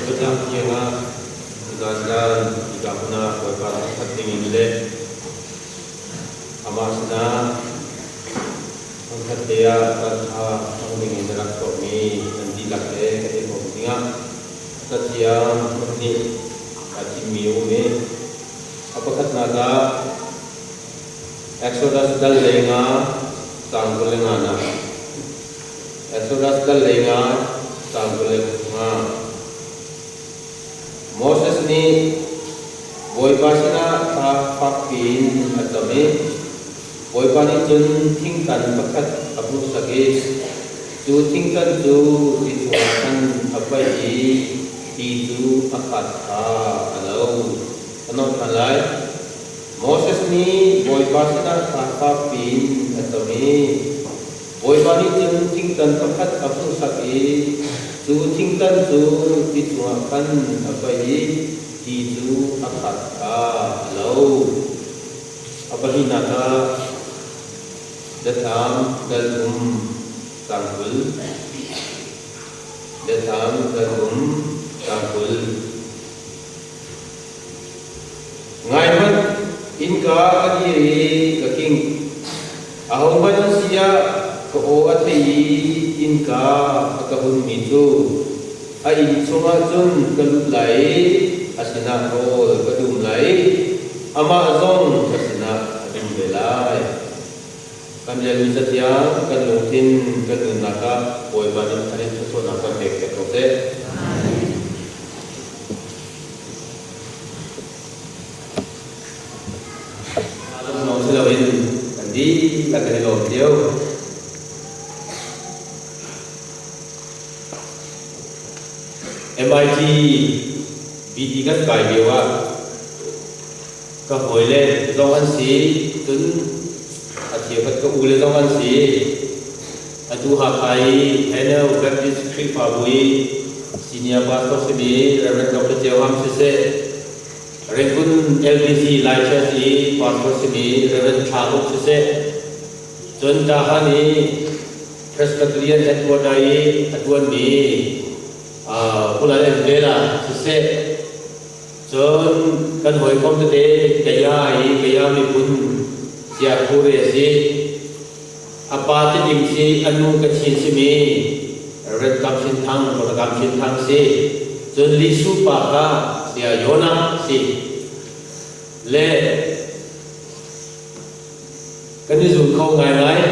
Biatak tiangah tuzan hika hmun ah Bawipa thangṭhat dingin le amah sinah hmunkhat te ah caanṭha hmang dingin na rak chuahmi nan dihlak he kan i hrawm dingah cathiang hmunhnih aa thimmi a um i a pakhatnak ah Exodus dal lei nga caang 25 nak Exodus dal lei nga caang 25. Moses nih Bawipa sinah thla fakpi in a cam i Bawipa nih cun thingtan pakhat a hmuhsak i cu thingtan cu ti chungah khan a paih i ti cu a khat kha a lo. Ka nolh ṭhan lai. Moses nih Bawipa sinah thla fakpi in a cam i Bawipa nih cun thingtan pakhat a hmuhsak i cu thingtan cu ti chungah khan a paih i ti cu a khat kha a lo. A pahnihnak ah Biathlam dal 3 caang 20. Biathlam dal 3 caang 20. Ngaihmanh, innka ka dir i ka king. Ahohmanh an si ah ka aw a thei i innka a ka hunmi cu a inn chungah cun ka lut lai i a sinah rawl ka dum lai i amah zong ka sinah a dum ve lai. Kan relmi cathiang kan lungthin kan nunnak ah Bawipa nih an in thluachuahnak kan pek piak ko seh. Lawng si loin kan dihlak kan i lawm cio. MIT BD kan kai lio ah ka hawile zong an si, cun a cheukhat ka ule zong an si. Atu Hakha i Hano Baptist Khrihfabu i senior pastor simi Rev. Dr. Ceu Ham siseh, Rangoon LBC Lai Church i pastor simi Rev. Thla Uk siseh, cun Tahan i Presbyterian headquarter i a ṭuanmi Pulal Envela siseh, cun kan hawikom tete Kaya i Kaya miphun Cia Khure a si. A pa Tidim si a nu Kachin simi Rev. Kam Shin Thang, Dr. Kam Shin Thang si. Cun Lisu pa kha Saya Yona si. Le kan i zum kho ngaingai.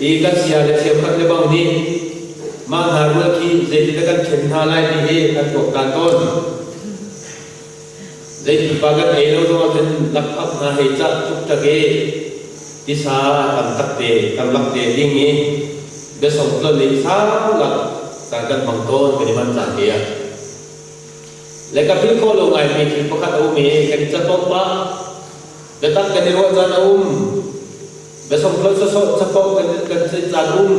I kan sia le cheukhat le bang nih mah hna rual khi zeitin kan ṭhen hna lai ti hi an tuaktan tawn. Zeipipa kan ei lo zong ahcun lakphak hna hei cah tuk i tisa tam tak te tam lak te ding i biasong tlol i sau lak caan kan hmang tawn kan i manh caan te ah. Le ka philh khawh lo ngaimi thil pakhat a um i kan i catok pah. Biatak kan i ruah caan a um. Biasong tlol sawsawh catok kan kan ceih caan um.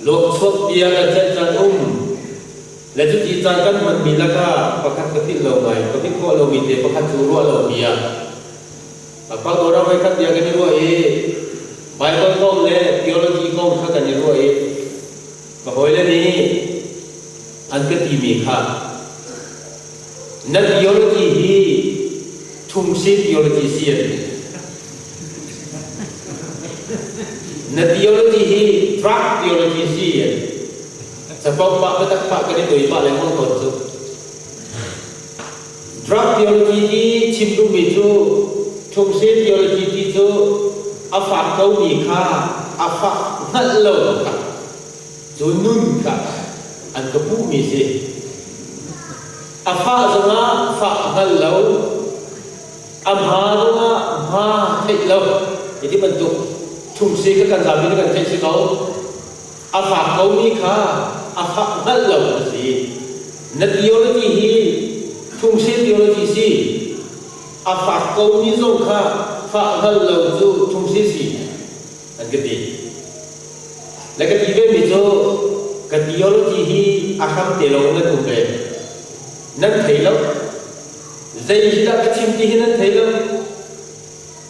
Luakchuak bia kan ceih caan um. Le cuti caan kan hmanmi lakah pakhat ka philh lo ngai, ka philh khawh lomi te pakhat cu ruah lo bia. Pangdawr voikhat bia kan i ruah i Bible kong le theology kong kha kan i ruah i ka hawile nih an ka timi kha na theology hi thumsi theology si an ti. Na theology hi drug theology si an ti. Capok pah biatak pah kan i tui pah lengmang tawn cu. Drug theology ti chim duhmi cu thumse theology ti cu a fak komi kha a fak hngalh lo kha cu nun kha an ka puhmi si. A fah zongah fah hngal lo, a hma zongah hma theih lo, ti bantuk thumse kha kan zapi nih kan theih si ko. A fak komi kha a fak hngalh lo a si. Na theology hi phungsil theology si. A fak komi zong kha fah hngalh lo cu phungsil si an ka ti. Le ka ti vemi cu ka theology hi a hram te lo nan um ve. Nan thei lo. Zei hi dah ka chim ti hi nan thei lo.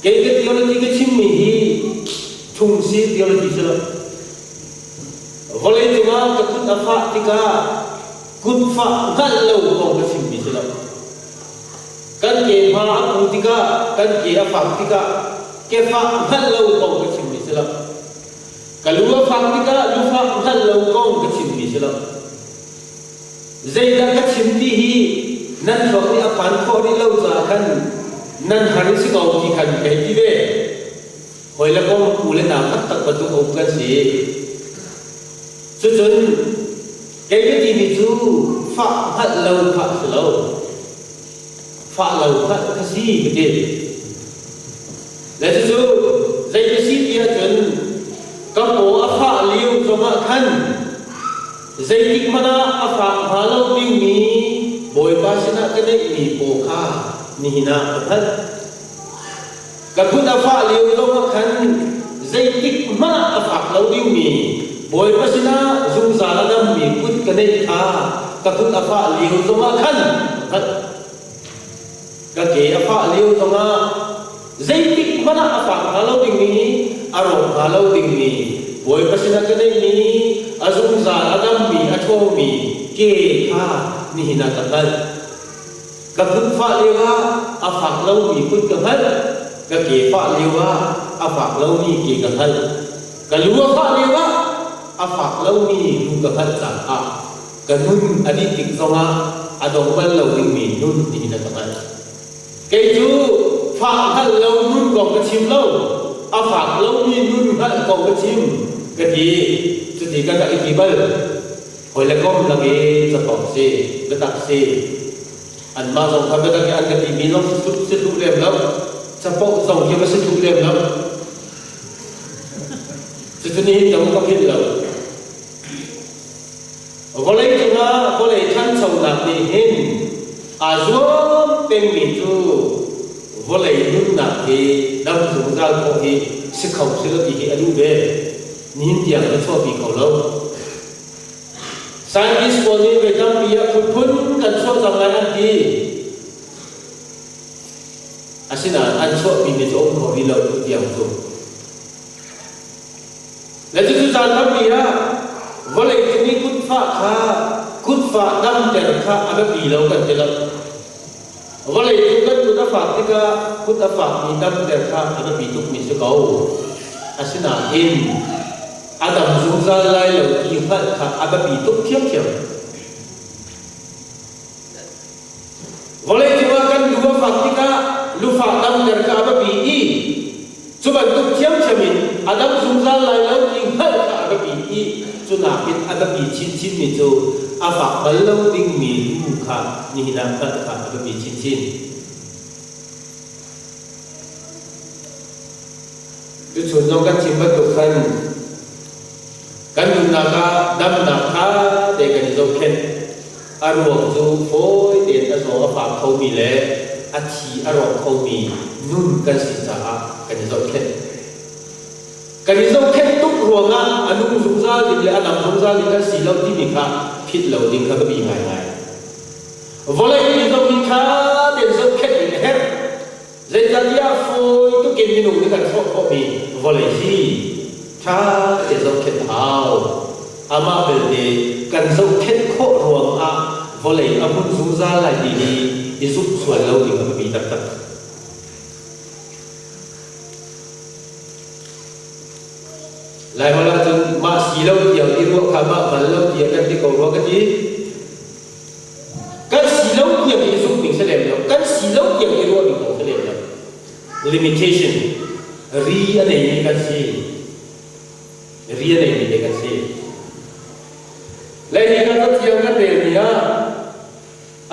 Kei ka theology ka chimmi hi thungsi theology si lo. Vawlei cungah ka kut a fah tikah kut fah hngalh lo kong ka chimmi si lo. Kan ke hma a pu tikah, kan ke a fak tikah kefah hngalh lo kong ka chimmi si lo. Ka lu a fak tikah lufah hngalh lo kong ka chimmi si lo. Zeidah ka chim ti hi nan thluak nih a phan khawh rih lo caah khan nan har i si ko ti khan ka hei ti ve. Hawi le kom u le nau taktak bantuk a um kan si. Cucun kei ka timi cu fah hngalh lo kha a si lo. Fah lo hngalh kha si ka ti. Le cucu zei ka si ti ahcun ka paw a fah lio zongah khan zeitik hmanh ah a fak hnga lo dingmi Bawipa sinah ka neihmi paw kha nihin ah ka hngalh. Ka kut a fah lio zongah khan zeitik hmanh ah a fak lo dingmi Bawipa sinah zungzal a dammi kut ka neih kha ka kut a fah lio zongah khan ka hngalh. Ka ke a fah lio zongah zeitik hmanh ah a fak hnga lo dingmi, a rawk hnga lo dingmi Bawipa sinah ka neihmi a zungzal a dammi, a ṭhawngmi ke kha nihin ah ka hngalh. Ka kut fah lioah a fak lomi kut ka hngalh. Ka ke fah lioah a fak lomi ke ka hngalh. Ka lu a fah lioah a fak lomi lu ka hngalh caah ka nun a dih tik zongah a dong bal lo dingmi nun nihin a ka hngalh. Kei cu fah hngalh lo nun kong ka chim lo, a fak lomi nun hngalh kong ka chim ka ti. Cuti kan rak i ti bal. Hawi le kom lak i cafawk si, biatak si. Anmah zong kha biatak i an ka timi zong si duh lem lo. Capoh zong khi va si duh lem lo. Cucu nihin dong ka philh lo. Vawlei cungah vawlei ṭhanchonak nih hin aa zuam pengmi cu vawlei nunnak hi dam zungzal khawh hi si kho si lo ti hi a duh ve. Nihin tiang a chuahpi kho lo. Scientist pawl nih voi tampi ah phunphun kan chuah cang lai an ti. Asinain an chuahpimi cu a um kho rih lo tu tiang cu. Le cucu caan tampi ah vawlei cung i kutfah kha kutfah damter kha a biapi lo kan ti lo. Vawlei cung kan kut a fak tikah kut a fakmi damter kha a biapi tukmi si ko. Asinain a dam zungzal lai lo ti hngalh kha a biapi tuk ṭhiamṭhiam. Vawleicung ah kan lu a fak tikah lufah damter kha a biapi i cu bantuk ṭhiamṭhiam in a dam zungzal lai lo ti hngalh kha a biapi i cu nakin a biapi chinchinmi cu a fak bal lo dingmi lu kha nihin ah hngalh kha a biapi chinchin. Tuchun zong kan chim bantuk khan kan nunnak ah damnak ṭha te kan i zohkhenh. A ruang cu fawi tein a zaw a fak khomi le a thi a rawk khomi nun kan si caah kan i zohkhenh. Kan i zohkhenh tuk ruangah a nung zungzal ding le a dam zungzal ding kan si lo timi kha philh lo ding kha biapi ngaingai. Vawlei nih zong hi ṭha tein zohkhenh ding a herh. Zeicahtiah fawi tukin minung nih kan hrawh khawhmi vawlei hi ṭha tein zohkhenh a hau. Amah belte kan zohkhenh khawh ruangah vawlei a hmun zungzal lai ti hi i zumh sual lo ding a biapi taktak. Laiholh ahcun mah si lo tiang i ruah kha mah bal lo tiah kan ti ko rua ka ti. Kan si lo tiang i zumh ding si lem lo. Kan si lo tiang i ruah ding zong si lem lo. Limitation. Ri a neimi kan si. Ri a neimi te kan si. Le hi ka cathiang kan relmi ah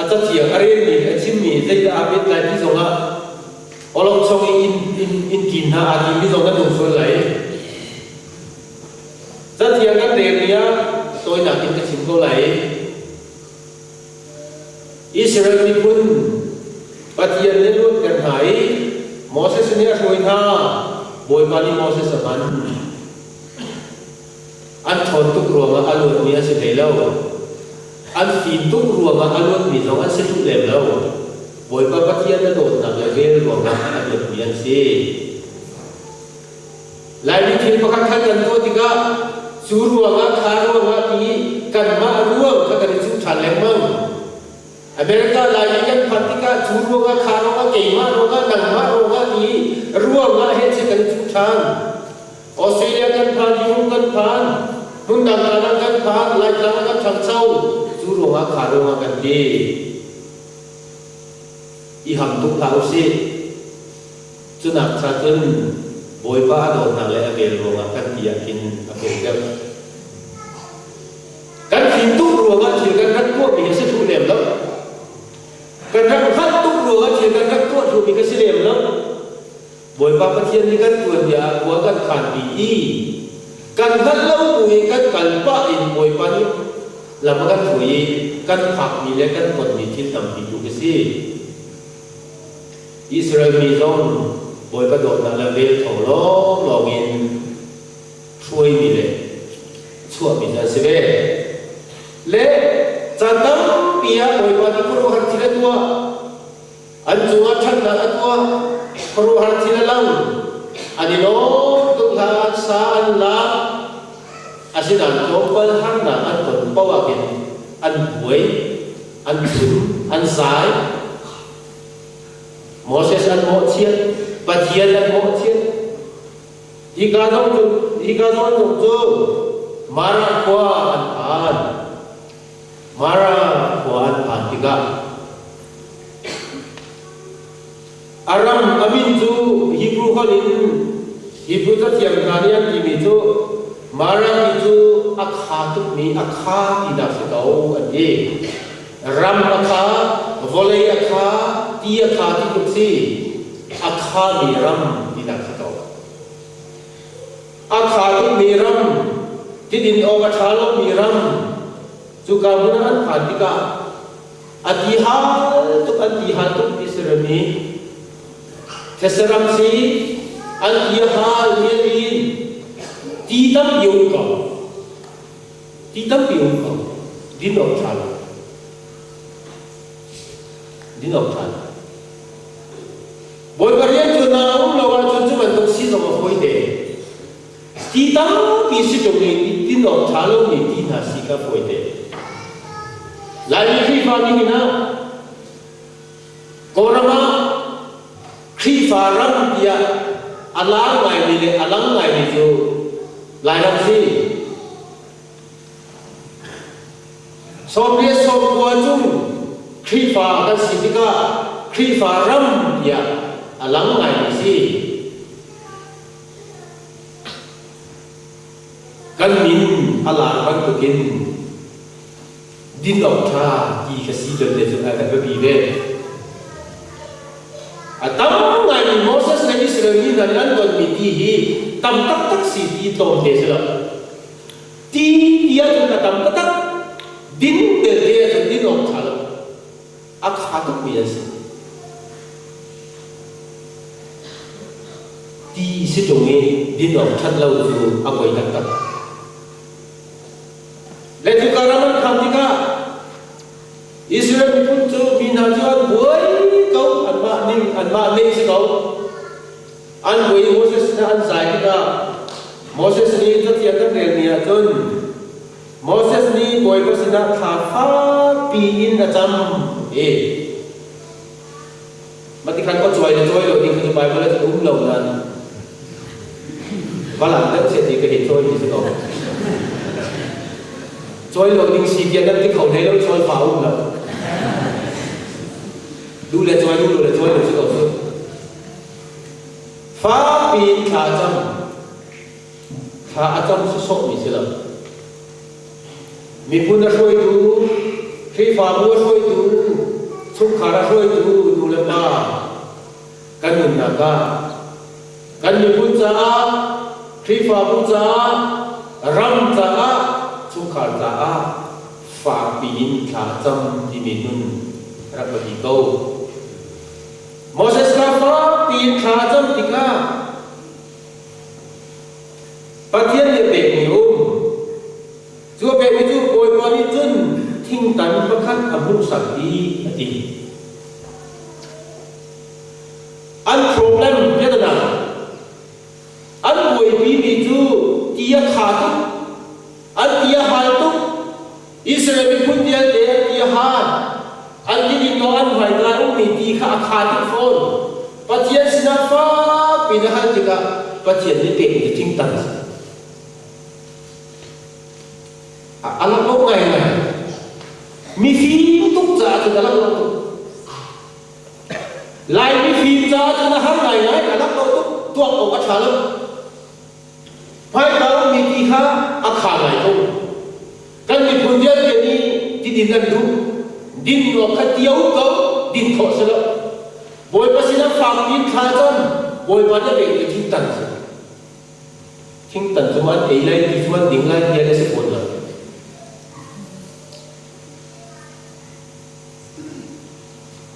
a cathiang a relmi le a chimmi zeidah aa pet lai ti zongah awlokchong i in, in, in kin hna aa timi zong kan um sual lai. Cathiang kan relmi ah tawinak in ka chim ko lai. Israel miphun Pathian nih luatter hna i Moses nih a hruai hna. Bawipa nih Moses a hman. An ṭhawn tuk ruangah a luatmi an si hlei lo. An fim tuk ruangah a luatmi zong an si hluh lem lo. Bawipa Pathian a dawtnak le vel ruangah a luatmi an si. Laimi thil pakhat khat kan tuah tikah Cu ruangah kha ruangah ti kanmah ruang kha kan i cuh ṭhan lengmang. America Laimi kan phanh tikah cu ruangah kha ruangah keimah ruangah nangmah ruangah ti ruangah he cu kan i cuh ṭhan. Australia kan phan, Europe kan phan, hmundang ah kan phan, Laitlang ah kan ṭhangcho. Cu ruangah kha ruangah kan ti. I ham tuk hlah usih. Cunak cha cun Bawipa a dawtnak le a vel ruangah kan ti ah khin a fawi deuh. Kan fim tuk ruangah thil kan rak tuahmi hi a si thlu lem lo. Kan rak hngalh tuk ruangah thil kan rak tuah thlumi ka si lem lo. Bawipa Pathian nih kan tuanbia ah khua kan khanpi i kan hngalh lo bu i kan kal pah in Bawipa nih lam a kan hruai i kan phakmi le kan tonmi thil tampi tu ka si. Israel mi zong Bawipa dawtnak le vel thawng lawnglawng in hruaimi le chuahmi cu an si ve. Le caan tampi ah Bawipa nih khuaruahhar thil a tuah. An cungah ṭhatnak a tuah. Khuaruahhar thil a lang. An i lawm tuk hna, an sa an lak. Asinain tlawmpal harnak an ton paoh ah khin an buai, an phun, an zai. Moses an mawhchiat, Pathian an mawhchiat. Hika zong cu hika zawn zong cu Mara khua an phan. Mara khua an phan tikah Aram a min cu Hebrew holh in Hebrew cathiang hna nih an timi cu Mara ti cu a kha tukmi a kha tinak si ko an ti. Ram a kha, vawlei a kha, ti a kha ti tluk si. A khami ram tinak si ko. A kha tukmi ram, tidin awk a ṭha lomi ram, cuka hmun ah an phan tikah A ti hal tuk an ti hal tuk ti si rem i Thesaram si an ti hal mi in ti tampi um ko ti tampi um ko din awk ṭha lo din awk ṭha lo Bawipa rian cu na um lo ahcun cu bantuk si zong a fawi te ti tampi si ṭung i din awk ṭha lomi ti hna si kha fawi te Laimi Khrihfa nihin ah Kawlram ah Khrihfa ram tiah a lar ngaimi le a lang ngaimi cu Lairam si. 89 cung Khrihfa kan si tikah Khrihfa ram tiah a lang ngaimi si. Kan min a lar bantukin din awk ṭha ti ka si belte cu a biapi ve. A tam ngaimi Moses le Israel mi hna nih an tonmi ti hi tam taktak si ti tlawmte si lo. Ti ti ahcun a tam taktak. Din belte ahcun din awk ṭha lo. A kha tukmi an si. Ti si ṭung i din awk ṭhat lo cu a poi taktak. Le cuka ram an phak tikah Israel miphun cu mi hna cu an buai ko, anmah ning anmah ning si ko. An buai i Moses sinah an zai tikah Moses nih cathiang kan relmi ahcun Moses nih Bawipa sinah thla fakpi in a cam i Mati khan ka cuai le cuai lo ding kha cu Bible ah cun um lo nain valang deuh seh ti ka hi cawi mi si ko. Cawi lo ding si tiah nan ti kho hlei lo cawi fa um lo. Duh le cawi duh lo le cawi lo si ko cu. Fakpi in thla a cam. Thla a cam sawsawh mi si lo. Miphun a hruaitu, Khrihfabu a hruaitu, chungkhar a hruaitu nu le pa kan nunnak ah kan miphun caah, Khrihfabu caah, ram caah, chungkhar caah fakpi in thla a cam timi nun rak biapi ko. Moses kha fakpi in thla a cam tikah Pathian nih pekmi a um. Cu a pekmi cu Bawipa nih cun thingtan pakhat a hmuhsak i a ti. An problem biatanak an buaipimi cu ti a kha tuk. a kha tuk fawn. Pathian sinah fakpi na hal tikah Pathian nih pekmi cu thingtan a si. A lak lo ngaingai. Mifim tuk caah cun a lak lo tuk. Lai mifim caah cun a har ngaingai, a lak lo tuk, tuak awk a ṭha lo. Hmaika ummi ti kha a kha ngai ko. Kan miphun vialte nih tidin an duh. Din awk kha ti a um ko, din khawh si lo. Bawipa sinah fakpi in thla cam, Bawipa nih a pekmi thingtan a si. Thingtan cu an ei lai, ti cu an ding lai ti an si fawn lo.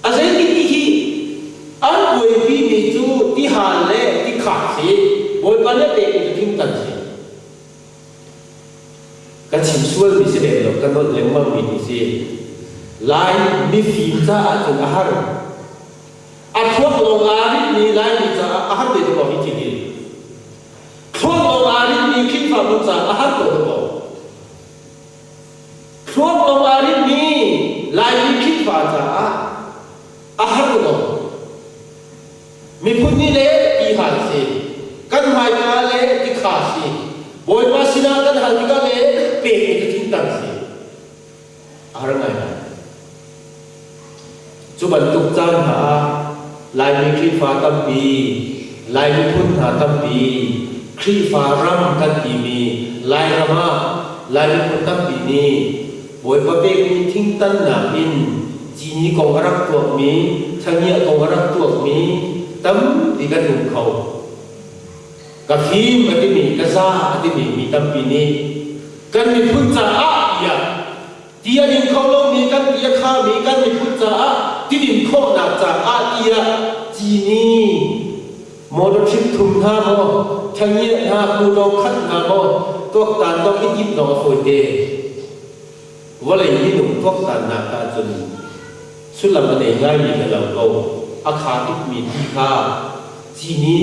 A zeitik ti hi an buaipimi cu tihal le tikhak si, Bawipa nih a pekmi cu thingtan si. Ka chim sualmi si lem lo, ka nolh lengmangmi ti si. Lai mifim caah cun a har. A thluak lawng aa ritmi Laimi caah a har ve ko hi thil hi. Thluak lawng aa ritmi Khrihfabu caah a har ko ko. Thluak lawng aa ritmi Laimi Khrihfa caah a har ko. Miphun nih le ti hal si, kan hmaika le tikha si, Bawipa sinah kan hal tikah le pekmi cu thingtan si. A har ngaingai. Cu bantuk caan hna ah Laimi Khrihfa tampi, Lai miphun hna tampi, Khrihfa ram kan timi Lairam ah Lai miphun tampi nih Bawipa pekmi thingtannak in cini kong a rak tuakmi, thangiah kong a rak tuakmi tampi kan um kho. Ka fim a timi, ka za a timi mi tampi nih kan miphun caah tiah ti a ding kho lomi kan ti a khami kan miphun caah tidin khawhnak caah tiah cini motor trip thum hna maw thangiah hna kutaw khat hna maw tuaktan dong i timh dong a fawite. Vawlei minung tuaktannak ah cun sullam a nei ngaimi ka lo ko. A kha tukmi ti kha cini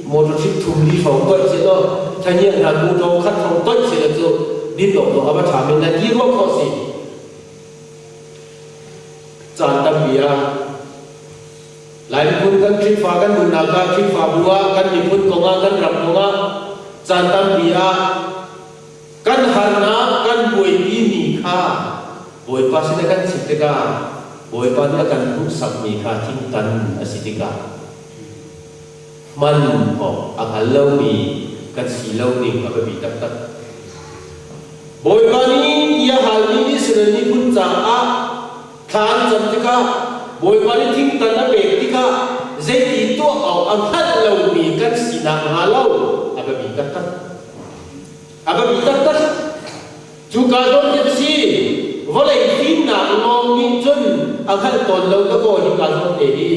motor trip thum li hrawng toih seh law thangiah hna kutaw khat hrawng toih seh law cu din awk dawh a va ṭha men lai ti ruah khawh si. Caan tampi ah Lai miphun kan Khrihfa kan nunnak ah Khrihfabu ah kan miphun kong ah kan ram kong ah caan tampi ah kan harnak kan buaipimi kha Bawipa sin a kan chim tikah Bawipa nih a kan hmuhsakmi kha thingtan a si tikah hman awk a hngal lomi kan si lo ding a biapi taktak. Bawipa nih ti a halmi Israel miphun caah Thla an cam tikah Bawipa nih thingtan a pek tikah zeiti tuah awk a hngalh lomi kan sinak hnga lo a biapi taktak. A biapi taktak. Cuka zawn khi si vawlei fimnak lawng nih cun a hngalh tawn lo dakaw hika zawn te hi.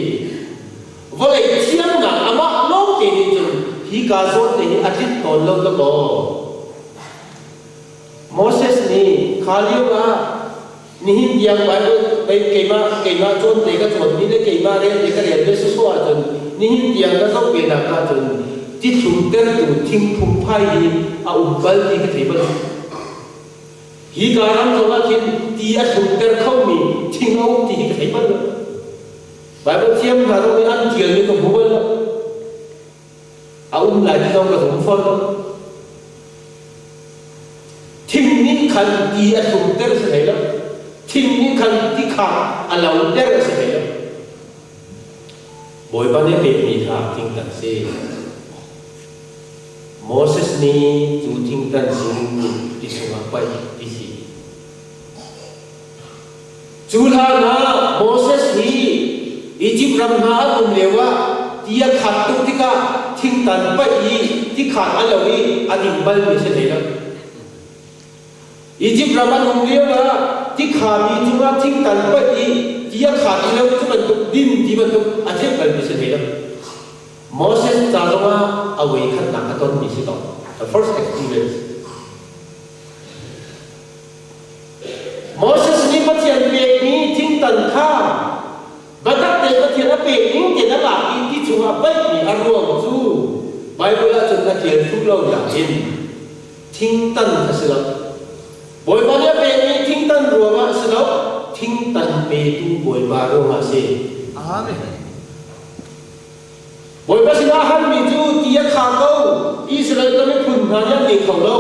Vawlei thiamnak amah lawng te nih cun hika zawn te hi a tlinh tawn lo dakaw. Moses nih kha lio ah nihin tiang Bible keimah keimah cawn te ka cawnmi le keimah rel te ka rel ve sawsawh ahcun nihin tiang ka zoh ve nak ahcun ti thlumtertu thingphung phai hi a um bal ti ka thei bal. Hi ka ram zong ah khin ti a thlumter khomi thing a um ti hi ka thei bal lo. Bible thiam hna zong nih an tialmi ka hmu bal lo. A um lai ti zong ka zum fawn lo. Thing nih khan ti a thlumter si hlei lo. Thing nih khan ti kha a loter a si hlei lo. Bawipa nih pekmi kha thingtan si. Moses nih cu thingtan cu ti chungah paih ti si. Cu hlan ah Moses hi Izipt ram hna an um lioah ti a khat tuk tikah thingtan paih i tikhan a lo i a ding balmi si hlei lo. Izipt ram an um lioah tikhami cungah thingtan paih i ti a khat i lo cu bantuk din ti bantuk a theih balmi si hlei lo. Moses ca zongah a voi khatnak a tonmi si ko. The first experience. Moses nih Pathian pekmi thingtan kha biatak tein Pathian a pek ning tein a lak i ti chungah paihmi a ruang cu Baibal ahcun a ṭial thlu lo nain thingtan a si lo. Bawipa nih a pekmi thingtan ruangah a si lo, thingtan petu Bawipa ruangah a si. Amen. Bawipa sinah halmi cu ti a kha ko, Israel ka miphun hna nih an ding kho lo.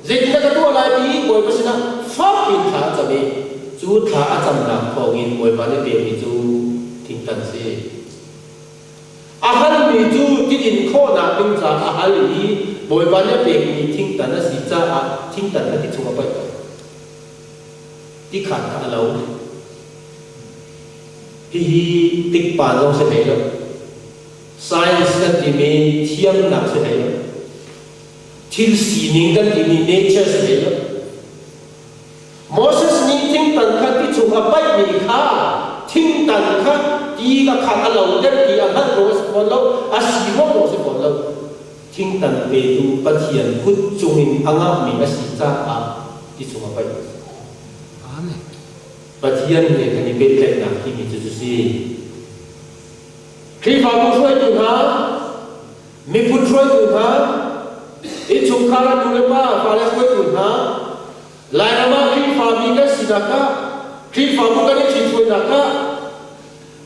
Zeitindah ka tuah lai ti Bawipa sinah fak in thla a cam i cu thla a camnak thawngin Bawipa nih pekmi cu thingtan a si. A halmi cu tidin khawhnak ding caah a hal i Bawipa nih a pekmi thingtan a si caah thingtan kha ti chung a paih ko. Tikhat kha a lo. Hihi tikpa zong si hlei lo. Science kan timi thiamnak si hlei lo. Thil sining kan timi nature si hlei lo. Moses nih thingtan kha ti chung a paihmi kha thingtan kha ti ka kha a loter ti a hngalh ruang a si fawn lo, a si ruang zong a si fawn lo. Thingtan petu Pathian kut cungin a ngahmi a si caah ti chung a paih. Amen. Pathian he kan i pehtlaihnak timi cu cu si. Khrihfabu hruaitu hna, miphun hruaitu hna, innchungkhar ah nu le pa, fale hruaitu hna, Lairam ah Khrihfami kan sinak ah, Khrihfabu kan i ṭhithruainak ah,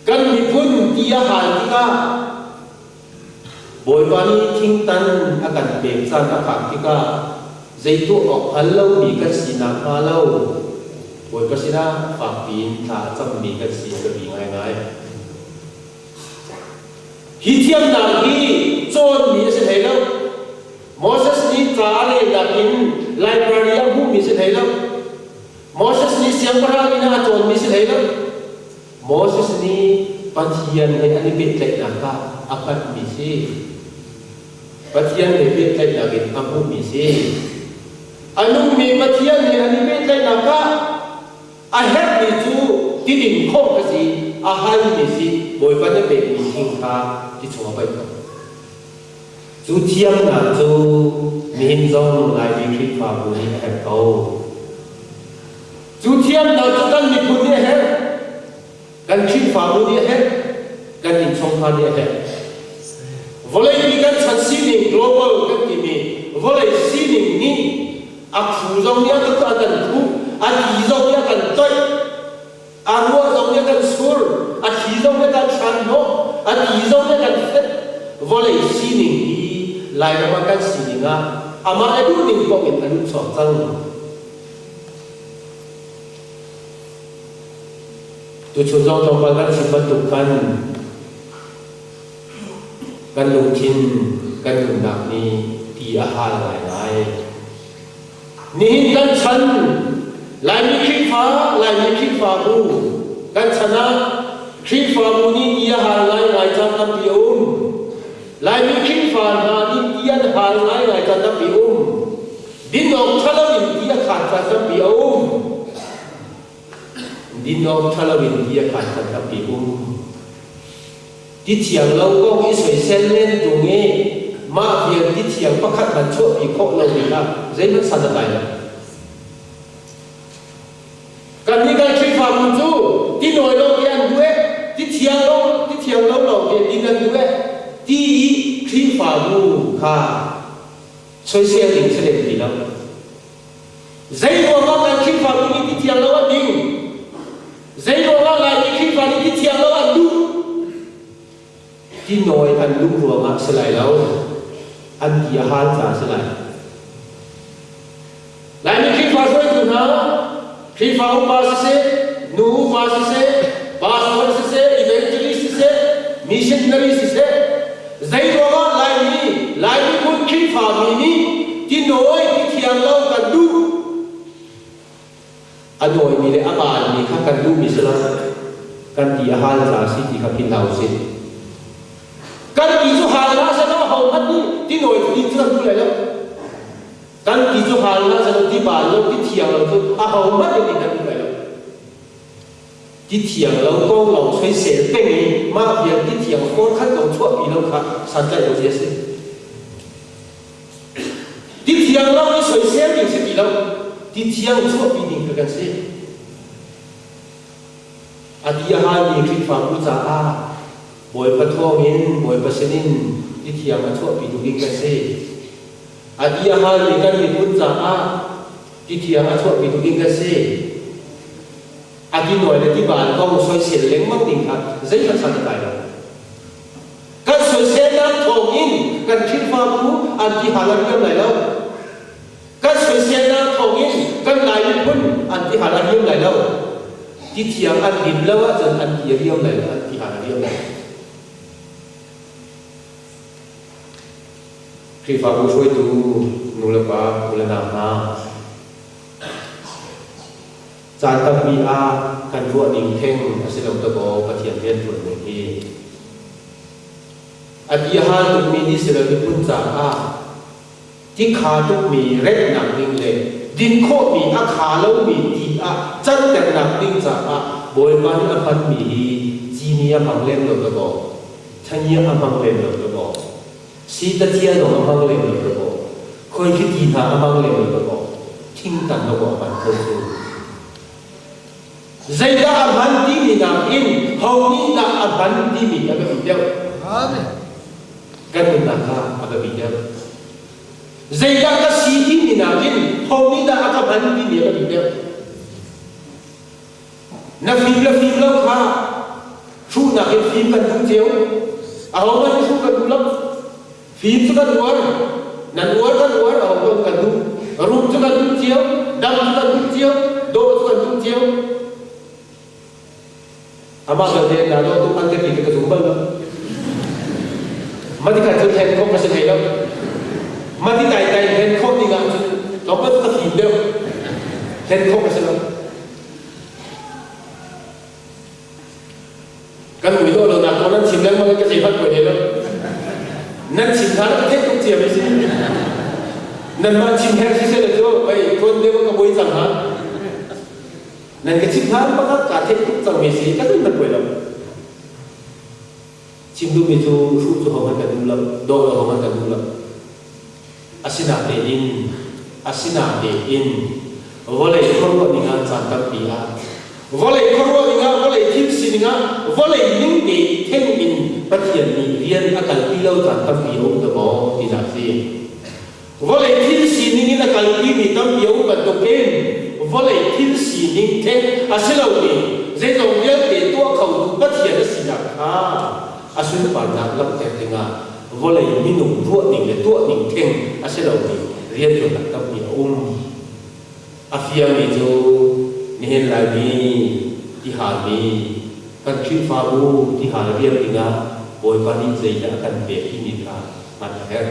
kan miphun ti a hal tikah Bawipa nih thingtan a kan pek caan a phak tikah zei tuah awk hngal lomi kan si nakhnga lo Bawipa sinah fakpi in thla a cammi kan si a biapi ngaingai. Hi thiamnak hi cawnmi a si hlei lo. Moses nih ca a relnak in library a hmuhmi si hlei lo. Moses nih siangpahrang inn ah a cawnmi si hlei lo. Moses nih Pathian he an i pehtlaihnak kha a hngalhmi si. Pathian he pehtlaihnak in a hmuhmi si. A nungmi Pathian he an i pehtlaihnak ah A herhmi cu tidin khawh kha si, a halmi si, Bawipa nih pekmi thing kha ti chung a paih ko. Cu thiamnak cu nihin zong Laimi Khrihfabu nih a herh ko. Cu thiamnak cu kan miphun nih a herh, kan Khrihfabu nih a herh, kan innchungkhar nih a herh. Vawleipi kan chan sining global kan timi vawlei sining nih a phu zong nih a kan phuh, a ti zong nih a kan toih, a ruah zong nih a kan sur, a thli zong nih a kan hranhnawh, a ti zong nih a kan fenh. Vawlei sining hi Lairam ah kan sining ah amah le duhning paoh in a lut chuak cang. Tuchun zong tlawmpal kan chim bantuk khan Kan lungthin kan nunnak nih ti a hal ngaingai. Nihin kan chan Laimi Khrihfa, Laimi Khrihfabu kan chan ah Khrihfabu nih ti a hal ngaingai caan tampi a um. Laimi Khrihfa hna nih ti an hal ngaingai caan tampi a um. Din awk ṭhalo in ti a khat caan tampi a um. Din awk ṭhalo in ti a khat caan tampi a um. Ti thiang lo kong i soisel len ṭung i mah vial ti thiang pakhat hmanh chuahpi khawh lomi kha zeihmanh san a tlai lo. Kannih kan Khrihfabu cu ti nawi lo ti an duh e, ti thiang lo, ti thiang lo lawng ti din an duh e, ti i Khrihfabu kha soisel ding si lem ti lo. Zeiruangah kan Khrihfabu nih ti thiang lo an ding? Zeiruangah Laimi Khrihfa nih ti thiang lo an duh? Ti nawi an duh ruangah si lai lo. An ti a hal caah si lai. Laimi Khrihfa hruaitu hna, Khrihfa upa siseh, nu upa siseh, pastor siseh, evangelist siseh, missionary siseh, Zeiruangah Laimi, Laimi phun Khrihfami nih ti nawi ti thiang lo kan duh? A nawimi le a baanmi kha kan duhmi si lo. Kan ti a hal ca si ti kha philh hlah usih. Kan ti cu hal hlah sehlaw ahohmanh nih ti nawi ti cu kan duh lai lo. Kan ti cu hal hlah sehlaw ti baan lo, ti thiang lo cu ahohmanh nih kan duh lai lo. Ti thiang lo kong lawng soisel peng i mah vial ti thiang fawr khat zong chuahpi lo kha santlaih lo zia si. Ti thiang lo i soisel ding si ti lo, ti thiang chuahpi ding kha kan si. A ti a halmi Khrihfabu caah Bawipa thawngin, Bawipa sinin ti thiang a chuahpi tu ding kan si. A ti a halmi kan miphun caah ti thiang a chuahpi tu ding kan si. A ti nawi le ti baan kong soisel lengmang ding kha zeihmanh san a tlai lo. Kan soisel soiselnak thawngin kan Khrihfabu an ti hal a riam lai lo. Kan soiselnak thawngin kan Lai miphun an ti hal a riam lai lo. Ti thiang an lim lo ahcun an ti a riam lai lo, an ti hal a riam lai lo. Khrihfabu hruaitu nu le pa, u le nau hna, caan tampi ah kan ruah ning theng a si lo dakaw Pathian rianṭuan ning hi. A ti a hal tukmi Israel miphun caah tikha tukmi remhnak ding le din khawhmi a kha lomi ti ah canternak ding caah Bawipa nih a hmanmi hi cini a hmang lem lo dakaw, thanya a hmang lem lo dakaw. Si tacia zong a hmang lem lo dakaw. Khoi khi ti hna a hmang lem lo dakaw. Thingtan dakaw a hman ko cu. Zeidah a hman timi nakin ho nih dah a hman timi a biapi deuh. Amen. Kan nunnak kha a biapi deuh. Zeidah ka si timi nakin ho nih dah a ka hman timi a biapi deuh. Na fim le fim lo kha hruhnak in fim kan duh cio. Ahohmanh nih hruh kan duh lo. Fim cu kan uar. Nan uar kan uar, ahohmanh kan duh. Rum cu kan duh cio, dam cu kan duh cio, dawh cu kan duh cio. Amah belte naa dawh tuk an ka ti ka zum bal lo. Mati khan cun hlen khawh ka si hlei lo. Mati tai tai hlen khawh ding ah cun tlawmpal cu ka fim deuh. Hlen khawh ka si lo. Kan mui dawh lo nak kong nan chim lengmang ka zei hmanh poi hlei lo. Nan chim hna ka theih tuk cia mi si. Nanmah chim her si seh cu ei tuan deuh ka buai cang ha. Nan ka chim hna pakhat ka theih tuk cang mi si ka zei hmanh poi lo. Chim duhmi cu hruh cu hohmanh kan duh lo, dawh lo hohmanh kan duh lo. Asinatein, asinatein vawlei khuaruah ning ah caan tampi ah vawlei khuaruah ning ah vawlei thil sining ah vawlei ning te theng in Pathian nih rian a kalpi lo caan tampi a um da maw tinak si. Vawlei thil sining in a kalpimi tampi a um bantukin vawlei thil sining theng a si lomi zeizong vialte tuah khotu Pathian a sinak kha a sunparnak langhter dingah vawlei minung ruahning le tuahning theng a si lomi rianṭuannak tampi a um. A fiangmi cu nihin Laimi tihalmi kan Khrihfabu tihal rian dingah Bawipa nih zeidah a kan pek timi kha hngalh a herh.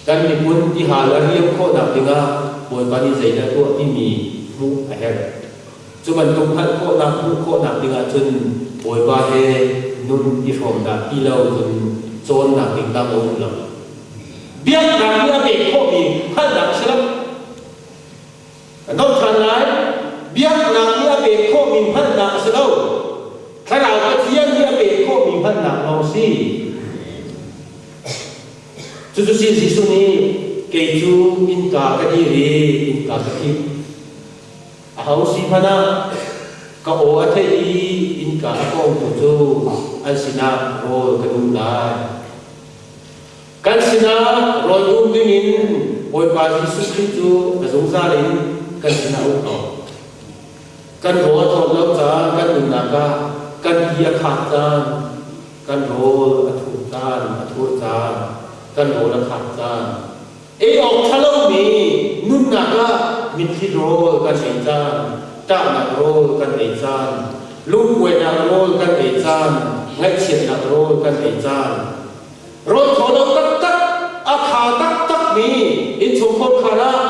Kan miphun tihal a riam khawhnak dingah Bawipa nih zeidah tuah timi hmuh a herh. Cu bantuk hngalh khawhnak hmuh khawhnak dingah cun Bawipa he nun i hrawm dah ti lo cun cawnnak ding dang a um lo. Biaknak nih a pek khawhmi hngalhnak a si lo. Kan doh ṭhan lai. Biaknak nih a pek khawhmi hngalhnak a si lo. Thlarau Pathian nih a pek khawhmi hngalhnak lawng a si. Cucu si Jesuh nih kei cu innka ka dir i innka ka kik. Aho si hmanh ah ka aw a theih i innka a kawngtu cu an sinah rawl ka dum lai. Kan sinah rawl dum dingin Bawipa Jesuh Khrih cu a zungzal in kan sinah a um ko. Kan rawl a thawt lo caan, kan nunnak ah kan ti a khak caan, kan rawl a thur caan, a thur caan, kan rawl a khak caan, Ei awk ṭha lomi nunnak ah mitthli rawl kan ei caan, ṭahnak rawl kan ei caan, lungkuainak rawl kan ei caan, ngaihchiatnak rawl kan ei caan. Rawl thaw lo taktak, a kha taktakmi innchungkhar khar ah,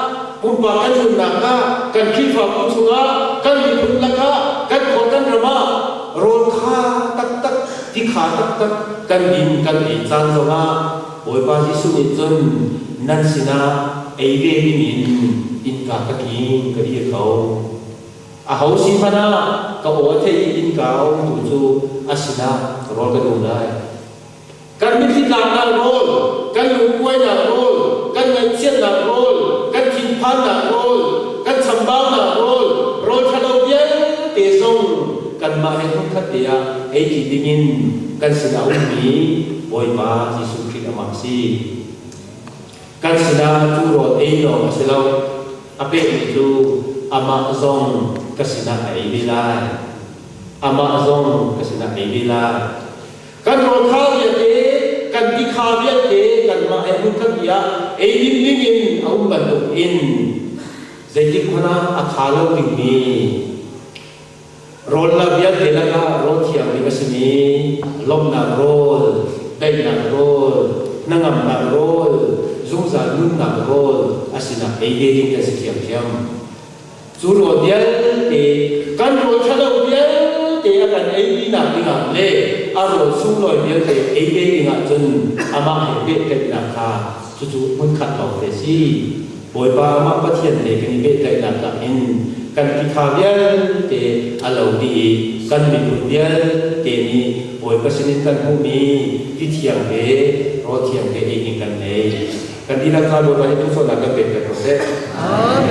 pumpak kan nunnak ah, kan Khrihfabu chungah, kan miphun lakah, kan khua kan ram ah rawl kha taktak, ti kha taktak kan din kan ei caan zongah Bawipa Jesuh nih cun nan sinah ei ve dingin innka ka king ka dir ko. Aho si hmanh ah ka aw a thei i innka a umtu cu a sinah rawl ka dum lai. Kan mitthli tlaknak rawl, kan lungkuainak rawl, kan ngaihchiatnak rawl, kan thinphannak rawl, kan chambaunak rawl, rawl ṭhalo vialte zong kanmah he hmunkhat te ah ei ṭi dingin kan sinah a ummi Bawipa Jesuh Khrih amah a si. Kan sinah cu rawl ei lawng a si lo, a pekmi cu amah zong ka sinah a ei ve lai. Amah zong ka sinah a ei ve lai. Kan rawl kha vialte kan ti kha titha vialte kanmah he hmunkhat i ah eidin dingin a um bantuk in zeitik hmanh ah a tha lo dingmi rawl la vialte lakah rawl thiangbik a simi lawmhnak rawl, daihnak rawl, hnangamnak rawl, zungzal nunnak rawl a sinak ei ve ding kan si thiamthiam. Cu rawl vialte, kan rawl ṭhalo vialte a kan eipinak dingah le a rawl sunglawi vialte ei ve dingah cun amah he pehtlaihnak kha cucu hmunkhat lawngte a si. Bawipa amah Pathian he kan i pehtlaihnak ah hin kan titha vialte a lo dih i kan miphun vialte nih Bawipa sinin kan hmuhmi ti thiang he rawl thiang he ei ding kan ngei. Kan dihlak kha Bawipa nih thluachuahnak kan pek ko seh. Amen.